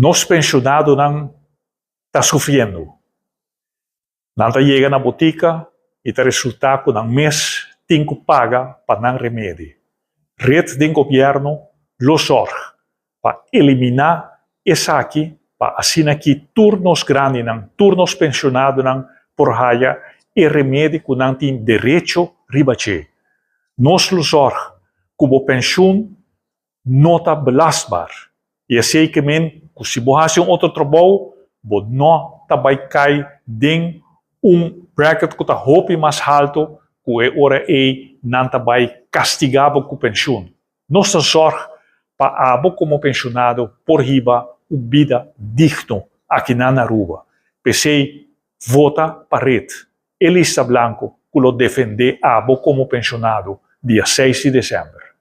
Nos pensionadonan ta sufriendo. Nan ta yega na botica y ta resulta cu nan mes tin cu paga pa nan remedi. Red den gobierno lo zorg pa elimina esaki pa asina ki tur nos grandinan, tur nos pensionadonan por haya e remedi cu nan tin derecho riba dje. Nos lo zorg cu bo pensioen no ta belastbaar. I esei ke men ku si bo hasi un otro trabou, bo no ta bai kai den un bracket ku ta hopi mas halto ku e ora ei nan ta bai kastigá bo ku penshun. Nos ta zòrg pa abo komo penshonado por hiba un bida digno akinan na Aruba. P'esei vota pa red e lista blanko ku lo defendé abo komo penshonado dia seis di desèmber.